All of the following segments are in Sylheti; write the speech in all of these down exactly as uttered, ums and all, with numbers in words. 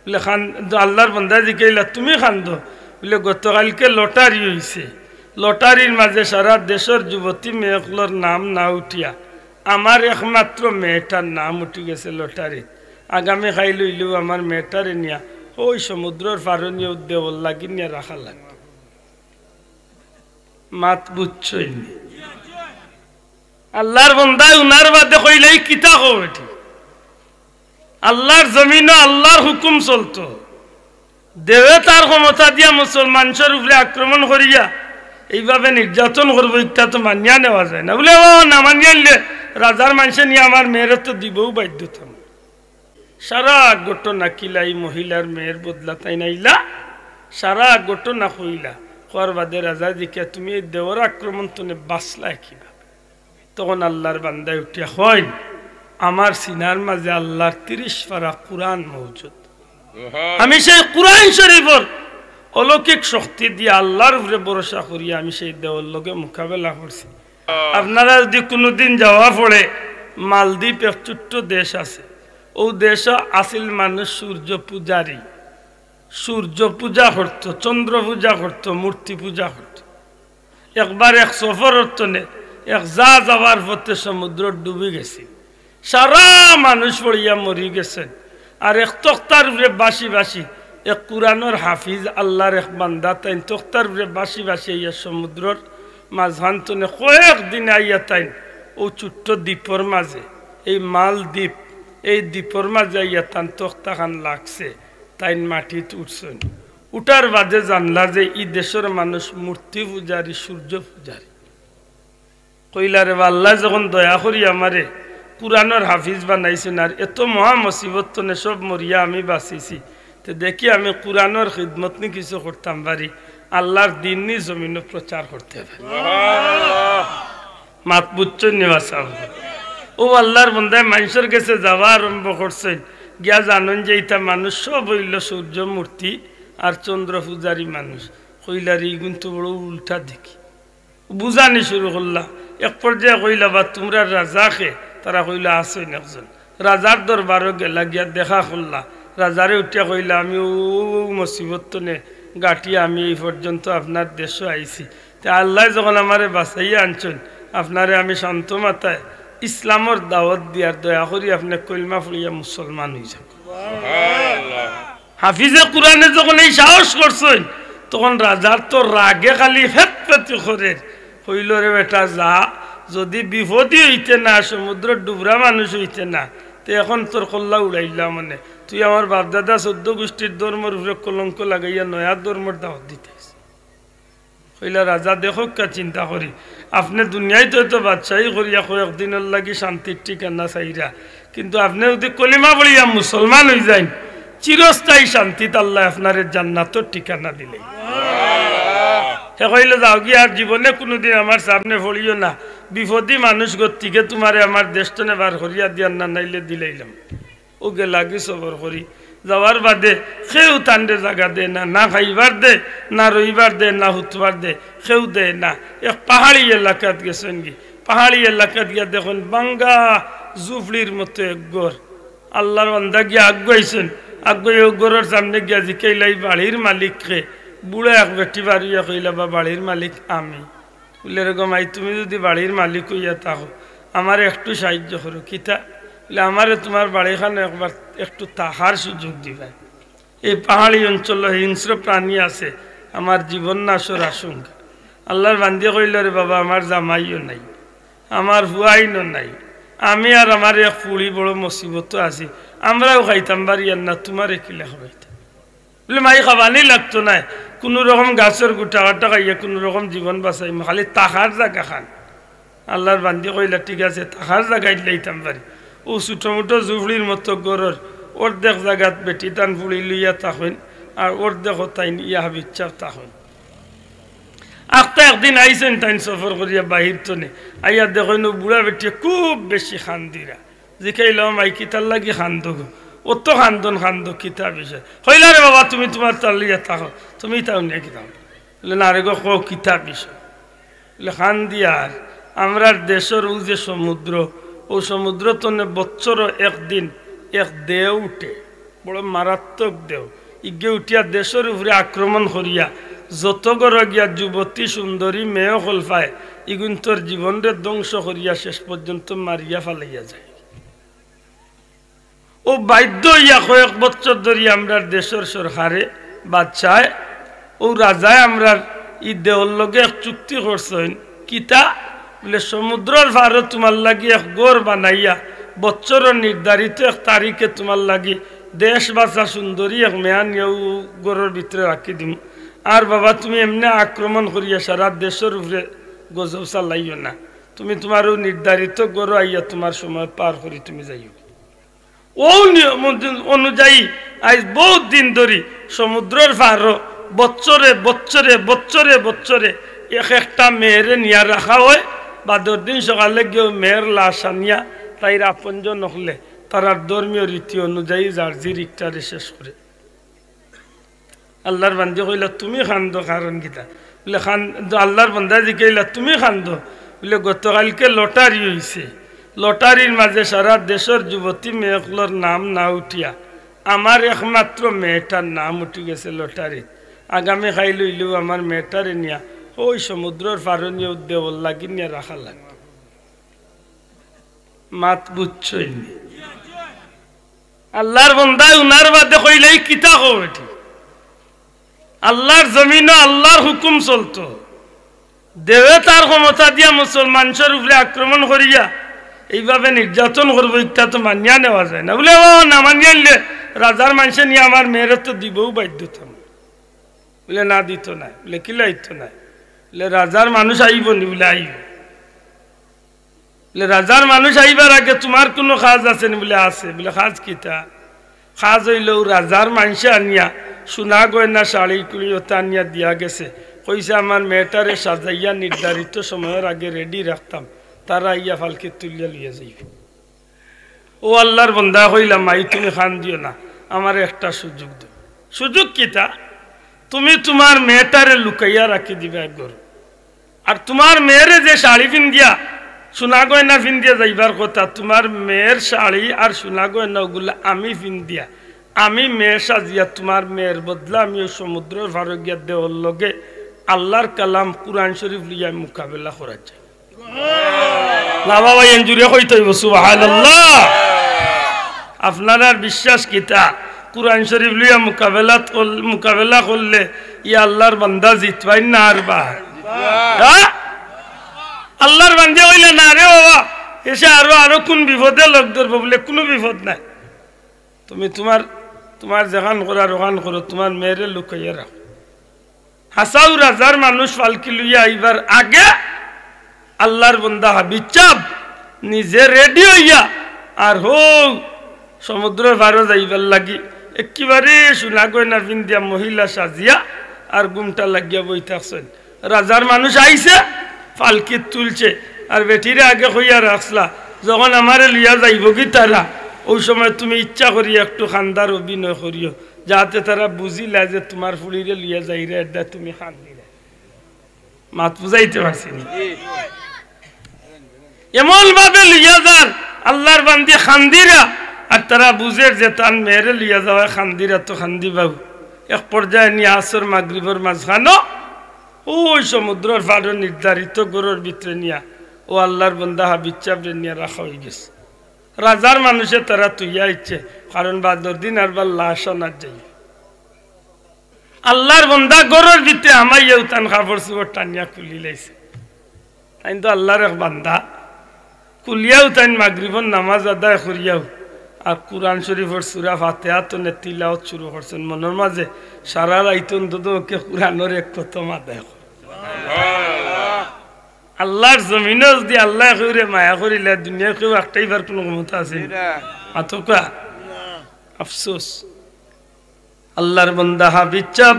বুলে, "খান-, আল্লাহর বন্দায় জিকাইলা, তুমি কান্দো?" বুলে, "গতকালকে লটারি অইছে, লটারির মাঝে সারা দেশর যুবতী মেয়ে অকলর নাম না উঠিয়া আমার একমাত্র মেয়েটার নাম উঠি গেছে লটারিত। আগামী কাইল অইলেউ আমার মেয়েটারে নিয়া ওই সমুদ্রর পারো নিয়া দেওর লাগি নিয়া রাখা লাগবো।" মাত বুঝছইন নি? আল্লাহর বন্দায় হুনার বাদে কইলা, "ই কিতা কও এটি?" আল্লাহর জমিনো আল্লাহর হুকুম চলতো। দেওয়ে তার ক্ষমতা দিয়া মুসলমানর উপরে আক্রমণ করিয়া এইভাবে নির্যাতন করবো, ইটা তো মানিয়া নেওয়া যায় না। বুলে, "ও না মানিয়া নিলে রাজার মানষে নিয়া আমার মেয়েরে তো দিবউ বাধ্যতামূলক।" সারা ঘটনা কিলা ই মহিলার মেয়ের বদলা তাইন আইলা, সারা ঘটনা কইলা। কওয়ার বাদে রাজায় জিকায়, "তুমি এই দেওর আক্রমণ তনে বাঁচলায় কিভাবে?" তখন আল্লাহর বান্দায় উঠিয়া কইন, "আমার সিনার মাঝে আল্লাহর তিরিশ পারা কুরআন মওজুদ। আমি সেই কুরআন শরীফর অলৌকিক শক্তি দিয়া আল্লাহর উপরে ভরসা করিয়া আমি সেই দেওর লগে মোকাবেলা করছি।" আপনারা যদি কুনুদিন যাওয়া পড়ে, মালদ্বীপ এক ছোট্ট দেশ আছে, অউ দেশো আছিল মানুষ সূর্য পূজারী, সূর্য পূজা করতো, চন্দ্র পূজা করতো, মূর্তি পূজা করতো। একবার এক সফরর তনে এক জাহাজ যাওয়ার পথে সমুদ্রো ডুবি গেছে, সারা মানুষ পড়িয়া মরি গেছইন। আর এক তক্তার উপরে বাঁচি বাঁচি এক কুরআনর হাফিজ, আল্লাহর এক বান্দা, তাইন তক্তার উপরে বাঁচি বাঁচি আইয়া সমুদ্রর মাঝখান তনে কয়েক দিন আইয়া তাইন অউ ছোট্ট দ্বীপর মাঝে, এই মালদ্বীপ, এই দ্বীপর মাঝে আইয়া তান তক্তাখান লাগছে, তাইন মাটিত উঠছইন। উঠার বাদে জানলা যে ই দেশর মানুষ মূর্তি পূজারী, সূর্য পূজারী। কইলা, "রে বা, আল্লায় যখন দয়া করি আমারে কুরআনর হাফিজ বানাইছইন, আর এত মহা মুসিবত তনে সব মরিয়া আমি বাঁচিছি, তে দেখি আমি কুরআনর খিদমত নি কিছু করতাম পারি, আল্লাহর দিন নি জমিনো প্রচার করতে পারি।" মাত বুঝছইন নি বা সাব? অউ আল্লাহর বন্দায় মানষর গেছে যাওয়া আরম্ভ করছইন, গিয়া জানইন যে ইতা মানুষ সব অইলো সূর্য মূর্তি আর চন্দ্র পূজারী মানুষ। কইলা, "রে, ইগুন তো বড় উল্টা দেখি।" বুঝানি শুরু করলা। এক পর্যায়ে কইলা, "বা তুমরার রাজা কে?" তারা কইলা, "আছইন একজন।" রাজার দরবারো গেলা, গিয়া দেখা করলা। রাজারে উঠিয়া কইলা, "আমি অউ, অউ, অউ মুসিবত তনে গাটিয়া আমি এই পর্যন্ত আপনার দেশো আইছি। তে আল্লায় যখন আমারে বাঁচাইয়া আনছইন, আপনারে আমি শান্ত মাথায় ইসলামর দাওয়াত দিয়ার, দয়া করি আপনে কলমা পড়িয়া মুসলমান অইযাউক।" হাফিজে কুরআনে যখন এই সাহস করছইন, তখন রাজার তো রাগে খালি ফেতফেতি করের। কইলো, "রে বেটা, যা, যদি বিপদি অইতে না, সমুদ্রর ডুবরা মানুষ অইতে না, তে এখন তোর কল্লা উড়াইলাম অনে। তুই আমার বাপদাদা চৌদ্দ গুষ্টির ধর্মর উপরে কলঙ্ক লাগাইয়া নয়া ধর্মর দাওয়াত দিতে আইছস।" কইলা, "রাজা, দেখউক্কা চিন্তা করি, আপনে দুনিয়াইত তো বাদশাহী করিয়া কয়েক দিনর লাগি শান্তির ঠিকানা চাইরা, কিন্তু আপনে যদি কলিমা পড়িয়া মুসলমান অইযাইন, চিরস্থায়ী শান্তিত আল্লায় আপনারে জান্নাতর ঠিকানা দিলে।" হে কইলো, "যাওগি, আর জীবনে কুনুদিন আমার সামনে পড়িও না, বিপদি মানুষ গতিকে তুমারে আমার দেশ তনে বার করিয়া দিয়ার না, নাইলে দিলাইলাম।" অউ গেলাগি সবর করি। যাওয়ার বাদে কেউ তানরে জাগা দেয় না, না খাইবার দেয়, না রইবার দেয়, না হুতবার দেয়, কেউ দেয় না। এক পাহাড়ি এলাকাত গেছইনগি। পাহাড়ি এলাকাত গিয়া দেখইন ভাঙ্গা ঝুপড়ির মতো এক ঘর। আল্লাহর বান্দা গিয়া আগুয়াইছইন, আগুয়াই অউ ঘরর সামনে গিয়া জিকাইলা, "ই বাড়ির মালিক কে?" বুড়া এক বেটি বার অইয়া কইলা, "বা, বাড়ির মালিক আমি।" বুলে, "রে গো মাই, তুমি যদি বাড়ির মালিক অইয়া থাকো, আমারে একটু সাহায্য করো।" "কিতা?" বুলে, "আমারে তুমার বাড়িখানো একবার একটু থাকার সুযোগ দিবায়। এই পাহাড়ি অঞ্চলো হিংস্র প্রাণী আছে, আমার জীবন নাশর আশঙ্কা।" আল্লাহর বান্দিয়ে কইলো, "রে বাবা, আমার জামাইও নাই, আমার ফুয়াইনও নাই, আমি আর আমার এক ফুড়ি বড় মুসিবতো আছি, আমরাও খাইতাম পারিয়ার না, তুমারে কিলা খাবাইতাম?" বুলে, "মাই, খাবানি লাগতো নায়, কুনু রকম গাছর গুটা কাটা খাইয়া কুনু রকম জীবন বাঁচাইমু, খালি থাকার জাগাখান।" আল্লাহর বান্দি কইলা, "ঠিক আছে, থাকার জাগা ইলাইতাম পারি।" অউ ছোটো-মোটো ঝুপড়ির মতো ঘরর অর্ধেক জাগাত বেটি তান ফুড়ি লইয়া থাকইন, আর অর্ধেক তাইন ইয়া হাবিচ্ছাপ থাকইন। আখতা একদিন আইছইন তাইন সফর করিয়া বাহির তনে, আইয়া দেখইন অউ বুড়া বেটিয়ে খুব বেশি কান্দিরা। জিকাইলা, "ও মাই, কিতার লাগি কান্দো গো? অত কান্দন কান্দো কিতা বিষয়?" কইলা, "রে বাবা, তুমি তুমার তার লইয়া থাকো, তুমি তাও নিয়া কিতা?" বুলে, "না রে গো, কও কিতা বিষয়?" বুলে, "কান্দিয়ার, আমরার দেশর অউ যে সমুদ্র, অউ সমুদ্র তনে বৎসরো একদিন এক দেও উঠে, বড় মারাত্মক ঢেউ। ইগে উঠিয়া দেশর উপরে আক্রমণ করিয়া যত ঘরো গিয়া যুবতী সুন্দরী মেয়ে অকল পায়, ইগুইন্তর জীবনরে ধ্বংস করিয়া শেষ পর্যন্ত মারিয়া ফালাইয়া যায়। অউ বাধ্য অইয়া কয়েক বছর ধরি আমরার দেশর সরকারে, বাদশায়, অউ রাজায় আমরার ই দেওর লগে এক চুক্তি করছইন। কিতা? বুলে, সমুদ্রর পারো তুমার লাগি এক ঘর বানাইয়া বছরর নির্ধারিত এক তারিখে তুমার লাগি দেশবাসা সুন্দরী এক মেয়ে আনিয়া অউ ঘরর ভিতরে রাখি দিমু। আর বাবা, তুমি এমনে আক্রমণ করিয়া সারা দেশর উপরে গজব চালাইও না। তুমি তুমার অউ নির্ধারিত ঘরো আইয়া তুমার সময় পার করি তুমি যাইও। অউ নিয়ম অনু-, অনুযায়ী আইজ বউত দিন ধরি সমুদ্রর পারো বছরে বছরে বছরে বছরে এক একটা মেয়েরে নিয়া রাখা অয়। বাদর দিন সকালে গিয়া অউ মেয়ের লাশ আনিয়া তাইর আপনজন অকলে তারার ধর্মীয় রীতি অনুযায়ী যার জির ইকটারে শেষ করে। আল্লার বান্দায় কইলা, "তুমি কান্দো কারণ কিতা?" বুলে, "কান-, আল্লার বান্দায় জিকাইলা, 'তুমি কান্দো?' বুলে, 'গতকালকে লটারি অইছে, লটারির মাঝে সারা দেশর যুবতী মেয়ে অকলর নাম না উঠিয়া আমার একমাত্র মেয়েটার নাম উঠি গেছে লটারিত। আগামী কাইল অইলেউ আমার মেয়েটারে নিয়া অউ সমুদ্রর পারো নিয়া অউ দেওর লাগি নিয়া রাখা লাগবো।'" মাত বুঝছইন নি? আল্লার বান্দায় হুনার বাদে কইলা, "ই কিতা কও এটি?" আল্লার জমিনো আল্লার হুকুম চলতো। দেওয়ে তার ক্ষমতা দিয়া মুসলমানর উপরে আক্রমণ করিয়া এইভাবে নির্যাতন করবো, ইটা তো মানিয়া নেওয়া যায় না। বুলে, "ও না মানিয়া নিলে রাজার মানষে নিয়া আমার মেয়েরে তো দিবউ বাধ্যতামূলক।" বুলে, "না, দিতো নায়।" বুলে, "কিলা দিতো নায়?" বুলে, "রাজার মানুষ আইবো নি?" বুলে, "আইবো।" বুলে, "রাজার মানুষ আইবার আগে তুমার কুনু কাজ আছে নি?" বুলে, "আছে।" বুলে, "কাজ কিতা?" "কাজ অইলো, রাজার মানষে আনিয়া সোনা গয়না শাড়ি কুড়ি অতা আনিয়া দিয়া গেছে, কইছে আমার মেয়েটারে সাজাইয়া নির্ধারিত সময়র আগে রেডি রাখতাম, তারা আইয়া ফালকিত তুলিয়া লইয়া যাইবো।" অউ আল্লার বান্দায় কইলা, "মাই, তুমি কান্দিও না, আমারে একটা সুযোগ দেও।" "সুযোগ কিতা?" "তুমি তুমার মেয়েটারে লুকাইয়া রাখি দিবায় এক ঘরো, আর তুমার মেয়েরে যে শাড়ি ফিন্দিয়া, সোনা গয়না ফিন্দিয়া যাইবার কথা, তুমার মেয়ের শাড়ি আর সোনা গয়না অগুলা আমি ফিন্দিয়া, আমি মেয়ে সাজিয়া তুমার মেয়ের বদলা আমি অউ সমুদ্রর পারো গিয়া দেওর লগে আল্লার কালাম কুরআন শরিফ লইয়া মোকাবেলা করার চাই।" না বাবা, এন জুরে কইতে অইবো, সুবহানাল্লাহ। আপনারার বিশ্বাস কিতা? কুরআন শরিফ লইয়া মোকাবেলাত করল-, মোকাবেলা করলে ই আল্লার বান্দা জিতবায় না হারবায়? হ্যাঁ? আল্লার বান্দায় কইলা, "না রে বাবা, এসে আরো, আরো কুন বিপদে লগ ধরবো?" বুলে, "কুনু বিপদ নাই, তুমি তুমার, তুমার যেখান করার অখান করো, তুমার মেয়েরে লুকাইয়া রাখো।" হাছাউ রাজার মানুষ ফালকি লইয়া আইবার আগে আল্লার বান্দা হাফিজ ছাব নিজে রেডি অইয়া আর হউ সমুদ্রর পারো যাইবার লাগি একেবারে সোনা গয়না ফিন্দিয়া মহিলা সাজিয়া আর ঘুমটা লাগিয়া বই থাকছইন। রাজার মানুষ আইছে, ফালকিত তুলছে, আর বেটিরে আগে কইয়া রাখছলা, "যখন আমারে লইয়া যাইবোগি তারা, অউ সময় তুমি ইচ্ছা করি একটু কান্দার অভিনয় করিও।" যাতে তারা বুঝিলায় যে তুমার ফুড়িরে লইয়া যাইরায়, এরদায় তুমি কান্দিরায়। মাত বুঝাইতে পারছি নি? এমন ভাবে লইয়া যার, আল্লার বান্দি কান্দিরা, আর তারা বুঝের যে তান মেয়েরে লইয়া যাওয়ায় কান্দিরা তো কান্দিবাউ। এক পর্যায়ে নিয়া আসর মাগরিবর মাঝখানো অউ সমুদ্রর পারো নির্ধারিত ঘরর ভিতরে নিয়া অউ আল্লার বান্দা হাফিজ ছাবরে নিয়া রাখা অইগেছে। রাজার মানুষে তারা থইয়া আইছে, কারণ বাদর দিন আরবার লাশ আনার যাইবো। আল্লার বান্দা ঘরর ভিতরে হামাইয়াউ তান কাপড়-চুপড় টানিয়া খুলিলাইছে। তাইন তো আল্লার এক বান্দা, খুলিয়াউ তাইন মাগরিবর নামাজ আদায় করিয়াউ আর কুরআন শরিফর সূরা ফাতিহা তনে তিলাওত শুরু করছইন। মনর মাঝে সারা রাইত অন্তত পক্ষে কুরআনর এক খতম আদায় কর। আল্লার জমিনো যুদি আল্লায় কেউরে মায়া করিলায়, দুনিয়ার কেউ আটকাইবার কুনু ক্ষমতা আছে নি? মাতউক্কা। আফসোস। আল্লার বান্দা হাফিজ ছাব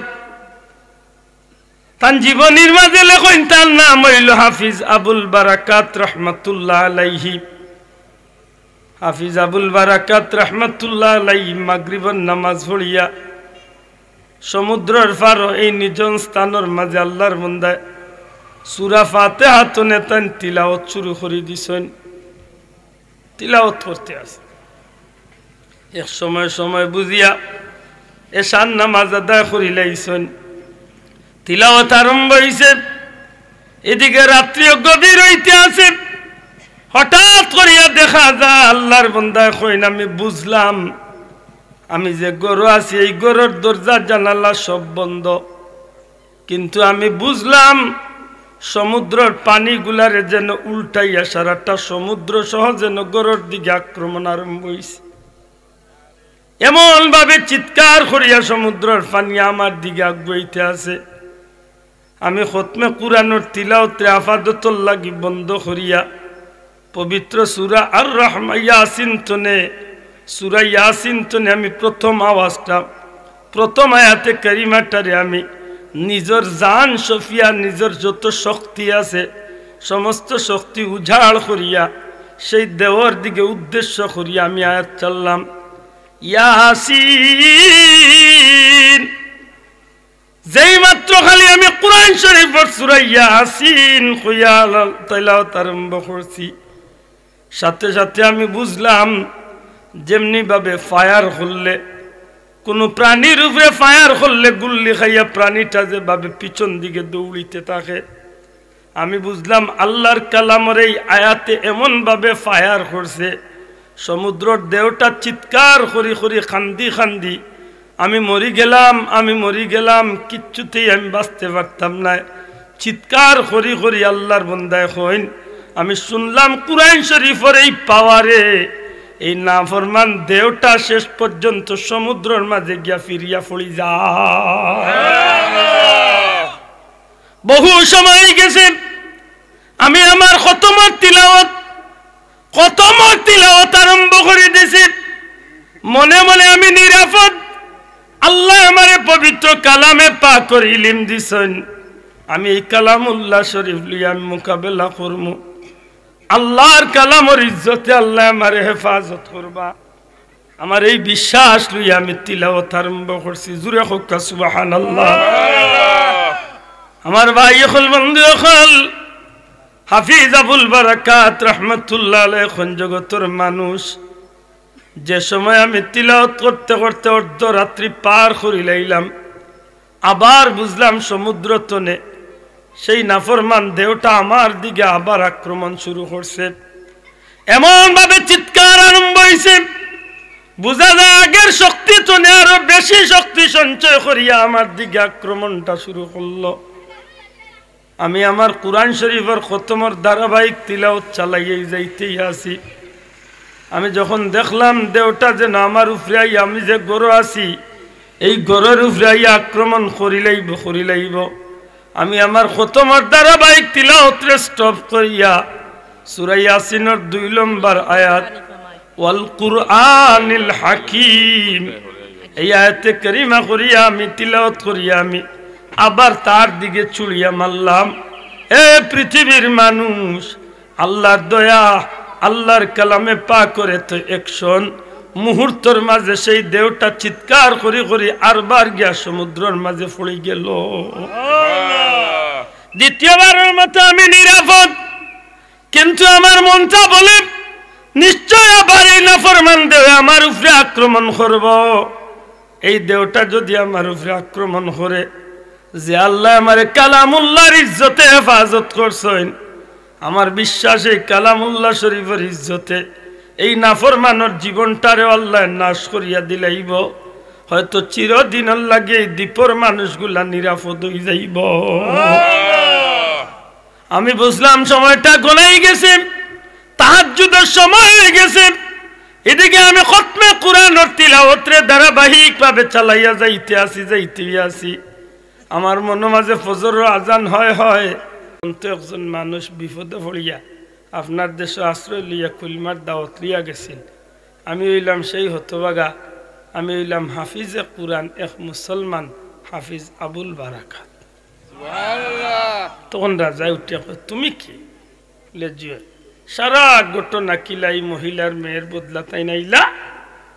তান জীবনীর মাঝে লেখইন, তান নাম অইলো হাফিজ আবুল বারাকাত রহমাতুল্লাহ আলাইহি। হাফিজ আবুল বারাকাত রহমাতুল্লাহ আলাইহি মাগরিবর নামাজ পড়িয়া সমুদ্রর পারো এই নির্জন স্থানর মাঝে আল্লার বান্দায় সূরা ফাতিহা তনে তান তিলাওত শুরু করি দিছইন। তিলাওত করতে আছে। এক সময় সময় বুঝিয়া এশার নামাজ আদায় করিলাইছইন, তিলাওয়াত আরম্ভ অইছে। এদিকে রাত্রিও গভীর অইতে আছে। হঠাৎ করিয়া দেখা যায় আল্লাহর বন্দায় কইন, "আমি বুঝলাম, আমি যে ঘরো আছি, এই ঘরর দরজা জানালা সব বন্ধ, কিন্তু আমি বুঝলাম সমুদ্রর পানিগুলারে যেন উল্টাইয়া সারাটা সমুদ্র সহ যেন ঘরর দিকে আক্রমণ আরম্ভ অইছে।" এমন ভাবে চিৎকার করিয়া সমুদ্রর পানি আমার দিকে আগুয়াইতে আছে। আমি খতমে কুরআনর তিলাওতরে আপাততর লাগি বন্ধ করিয়া পবিত্র সূরা আর রহমান, ইয়াসিন তনে, সূরা ইয়াসিন তনে আমি প্রথম আওয়াজটা, প্রথম আয়াতে কারিমাটারে আমি নিজর জান সফিয়া, নিজর যত শক্তি আছে, সমস্ত শক্তি উজাড় করিয়া সেই দেওর দিকে উদ্দেশ্য করিয়া আমি আয়াত চাললাম, ইয়াসিন। যেই মাত্র খালি আমি কুরআন শরীফর সূরা ইয়াসিন কইয়া তিলাওয়াত আরম্ভ করছি, সাথে সাথে আমি বুঝলাম, যেমনি ভাবে ফায়ার করলে, কুনু প্রাণীর উপরে ফায়ার করলে গুল্লি খাইয়া প্রাণীটা যেভাবে পিছন দিকে দৌড়িতে থাকে, আমি বুঝলাম আল্লাহর কালামর এই আয়াতে এমন ভাবে ফায়ার করছে, সমুদ্রর দেওটা চিৎকার করি করি কান্দি কান্দি, "আমি মরি গেলাম, আমি মরি গেলাম, কিচ্ছুতেই আমি বাঁচতে পারতাম না।" চিৎকার করি করি আল্লাহর বন্দায় কইন, "আমি শুনলাম কুরআন শরীফর এই পাওয়ারে এই নাফরমান দেওটা শেষ পর্যন্ত সমুদ্রর মাঝে গিয়া ফিরিয়া পড়ি যায়।" বহু সময় গেছে, আমি আমার খতমর তিলাওয়াত, খতমর তিলাওয়াত আরম্ভ করি দিছি। মনে মনে আমি নিরাপদ, আল্লায় আমারে পবিত্র কালামে পাকর ইলিম দিছইন। আমি এই কালামুল্লাহ শরীফ লইয়া আমি মোকাবেলা করমু, আল্লাহর কালামর ইজ্জতে আল্লায় আমারে হেফাজত করবা। আমার এই বিশ্বাস লইয়া আমি তিলাওয়াত আরম্ভ করছি। জুরে কউক্কা সুবহানাল্লাহ। আমার ভাই অকল, বন্ধু অকল, হাফিজ আবুল বারাকাত রহমতুল্লাহ আলাইহি কোন জগতর মানুষ। যে সময় আমি তিলাওয়াত করতে করতে অর্ধ রাত্রি পার করিলাইলাম, আবার বুঝলাম সমুদ্র তনে সেই নাফরমান দেওটা আমার দিকে আবার আক্রমণ শুরু করছে। এমন ভাবে চিৎকার আরম্ভ অইছে, বুঝা যায় আগের শক্তি তনে আরো বেশি শক্তি সঞ্চয় করিয়া আমার দিকে আক্রমণটা শুরু করলো। আমি আমার কুরআন শরীফর খতমর ধারাবাহিক তিলাওয়াত চালাইয়াই যাইতেই আছি। আমি যখন দেখলাম দেওটা যেন আমার উপরে আইয়া, আমি যে ঘরো আছি, এই ঘরর উপরে আইয়া আক্রমণ করিলাইবো, করিলাইবো, আমি আমার খতমর ধারাবাহিক তিলাওয়াতরে স্টপ করিয়া সূরা ইয়াসিনর দুই নম্বর আয়াত, "ওয়াল কুরআনিল হাকিম", এই আয়াতে কারিমা করিয়া আমি তিলাওয়াত করিয়া আমি আবার তার দিকে ছুড়িয়া মারলাম। এ পৃথিবীর মানুষ, আল্লাহর দয়া, আল্লাহর কালামে পাকর এত অ্যাকশন, মুহূর্তর মাঝে সেই দেওটা চিৎকার করি করি আরবার গিয়া সমুদ্রর মাঝে পড়ি গেল। দ্বিতীয়বারর মতো আমি নিরাপদ, কিন্তু আমার মনটা বলে, নিশ্চয় আবার এই নাফরমান দেওয়ে আমার উপরে আক্রমণ করব। এই দেওটা যদি আমার উপরে আক্রমণ করে, যে আল্লায় আমারে কালামুল্লাহর ইজ্জতে হেফাজত করছইন, আমার বিশ্বাস এই কালামুল্লাহ শরীফর ইজ্জতে এই নাফরমানর জীবনটারেও আল্লায় নাশ করিয়া দিলাইব। হয়তো চিরদিনর লাগি এই দ্বীপর মানুষগুলা নিরাপদ অই যাইব। আমি বুঝলাম সময়টা গনাই গেছে, তাহাজ্জুদর সময় অই গেছে। এদিকে আমি খতমে কুরআনর তিলাওয়াতরে ধারাবাহিকভাবে চালাইয়া যাইতে আছি, যাইতেই আছি। আমার মনো মাঝে ফজরর আজান হয় হয়, অন্ত একজন মানুষ বিপদে পড়িয়া আপনার দেশো আশ্রয় লইয়া কলিমার দাওয়াত লইয়া গেছিল। আমি অইলাম সেই হতভাগা, আমি অইলাম হাফিজে কুরআন, এক মুসলমান হাফিজ আবুল বারাকাত। তখন রাজায় উঠিয়া কয়, "তুমি কে?" বলে, "জি অয়।" সারা ঘটনা কিলা, এই মহিলার মেয়ের বদলা তাইন আইলা,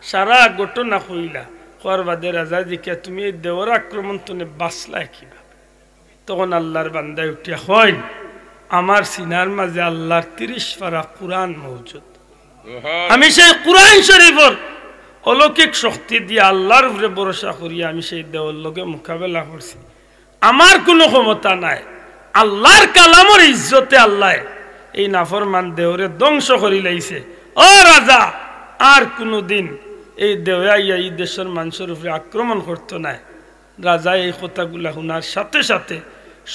সারা ঘটনা কইলা। কওয়ার বাদে রাজায় জিকায়, "তুমি এই দেওর আক্রমণ তনে বাঁচলায় কিভাবে?" তখন আল্লাহর বান্দায় উঠিয়া কইন, "আমার সিনার মাঝে আল্লাহর তিরিশ পারা কুরআন মওজুদ। আমি সেই কুরআন শরীফর অলৌকিক শক্তি দিয়া আল্লাহর উপরে ভরসা করিয়া আমি সেই দেওর লগে মোকাবেলা করছি। আমার কুনু ক্ষমতা নাই। আল্লাহর কালামর ইজ্জতে আল্লায় এই নাফরমান দেওরে ধ্বংস করিলাইছে। ও রাজা, আর কুনুদিন এই দেওয়ে আইয়া ই দেশর মানষর উপরে আক্রমণ করতো নায়। রাজায় এই কথাগুলা হুনার সাথে সাথে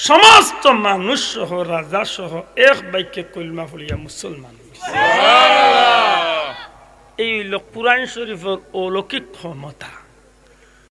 সমস্ত মানুষ সহ, রাজা সহ এক বাক্যে কলমা পড়িয়া মুসলমান অইছে। এই অইলো কোরআন শরীফর অলৌকিক ক্ষমতা।